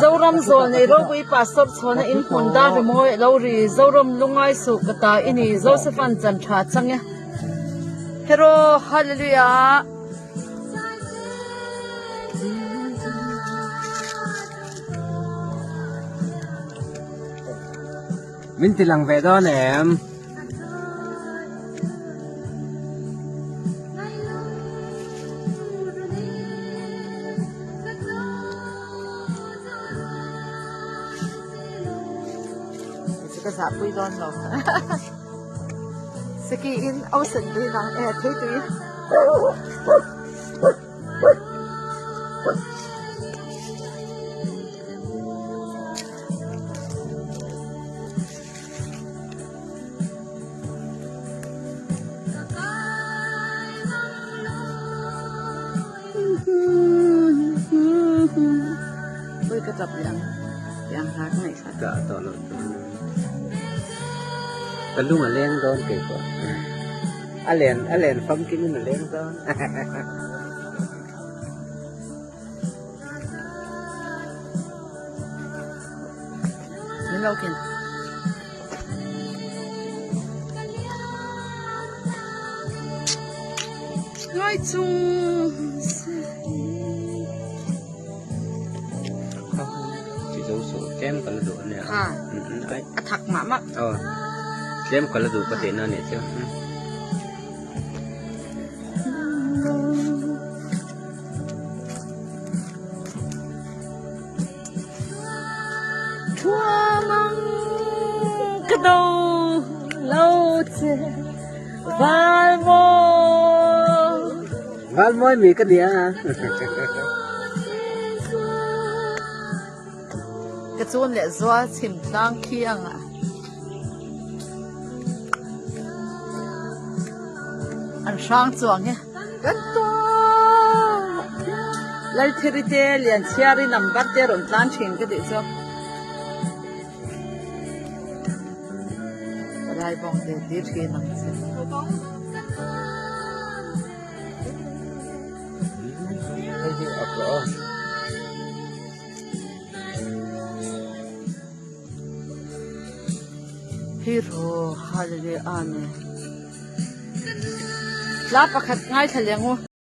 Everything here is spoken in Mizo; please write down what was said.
Zoram zawl nei ropui Pastor chhuahna in hmun dar rimawi a lo ri Zoram lungai suh ka ta i ni Joseph-a'n chan tha chang e Hero Hallelujah. Min ti lang ve dawn em? Ka zahpui dawn lo. Seki in ocean tui nang e thei tui. Ui ka tap leh ang tiang hla ka ngaihthla. Ka tawh loh chu ka lung a leng dawn kei pawh a len a len famkim in a leng dawn. Min lo kin. Ngai chung Chi zo su tlem ka la duh ania. Ha. A thak mah mah. Aw. Tlem ka la duh ka tihna ania chu. Thuamang ka do lo che val mawi. Val mawi mi ka nia. Ka chun leh zual chhim tlang khi ang a. An hrang chuang e. Kan tawh. Lalthiri te Lianchhiari number te rawn tlan thin ka tih chu. Palai bawng te ti thin ang che. Hei hi a rawh. Hero Hallelujah Amen. Tla pakhat ngaithla leng u.